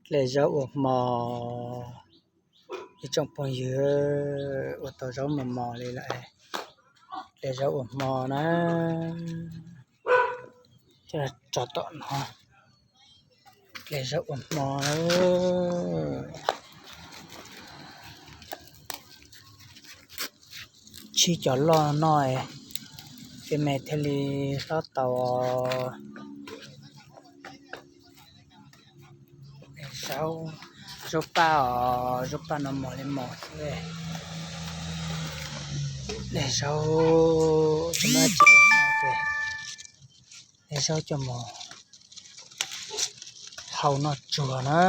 Hle zaub ua hmo, ib tsoom phooj ywg, ua tau zaub mos mos li lawm. Hle zaub ua hmo na, tso tom no, hle zaub ua hmo. Tshib cov loj noj, tej me thiaj li hlob tau. Zaub, zaub paj os, zaub paj no mos li mos xwb. Hle zaub, hle zaub coj mus hau noj tsuag na.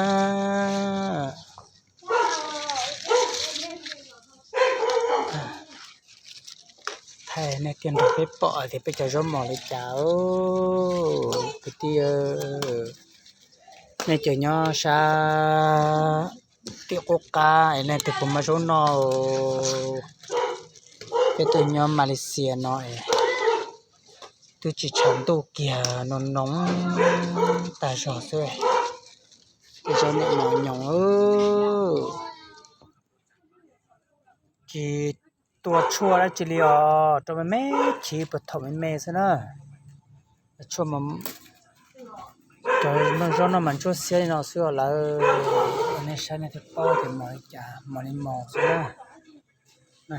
Thaij nej thiaj nrog peb pom tias peb cov zaub mos li cas. Kwv tij, nej cov nyob sab tim qub qab es leej twg puas muaj zaub noj? Peb tuaj nyob Malaysia no es twb tsis tshav ntuj kiag, noo noo tag zog xwb. Tej zaub niam mos nyoos, tsis tua tshuaj dab tsi li os, rau me me chiv puag thaum me me xwb na. Tshuaj, cov zaub no mas ntsuab xiab li no xwb os lawv. Nej saib nej thiaj paub tias mos li cas, mos li mos xwb na.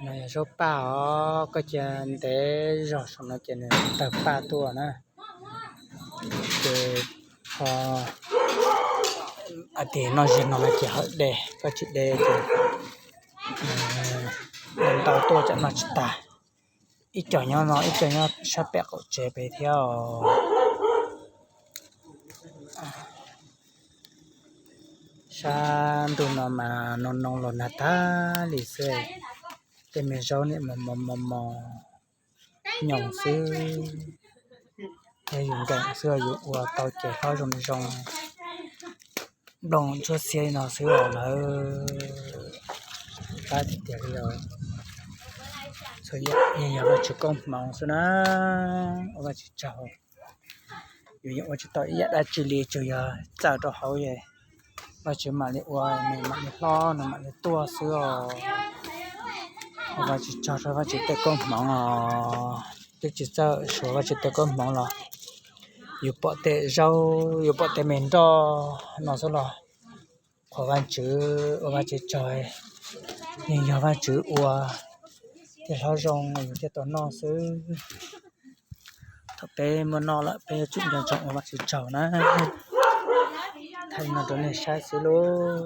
No yog zaub paj os, koj cia ntev zog saum no ces nws tawg paj tuaj na. Ces ho hais tias noj ze no no ces hawm de, koj tsis de ces ntau tuaj tsam noj tsis tag. Ib co nyob no, ib co nyob sab pem qaum tsev pem thiab os. Sab ntuj no mas noo noo los nag tag li xwb. Tej me zaub niam mos mos mos nyoos xwb. Yog yus nkees xwb yus ua tau ces hlob zoo zoo, nplooj ntsuab xiab li no xwb os lawv. Pab tiag tiag li os. Txhua yam yeej yog Vajtswv koob hmoov xwb na. Ua Vajtswv tsaug, yus yeej ua tsis tau ib yam dab tsi li, tsuas yog txawj rau hauv es Vajtswv mam li ua, nws mam li hlob, nws mam li tuaj xwb os. Ua Vajtswv tsaug rau Vajtswv tej koob hmoov os. Twb tsis txawj suav Vajtswv tej koob hmoov los yus pom tej zaub, yus pom tej me nroj no xwb los qhuas Vajtswv, ua Vajtswv tsaug. Yeej yog Vajtswv ua thiaj hlob zoo yus thiaj tau noj xwb. Thaum peb muaj noj lawm peb yuav tsum nco ntsoov ua Vajtswv tsaug na. Thaij no rau nej saib xwb lauj.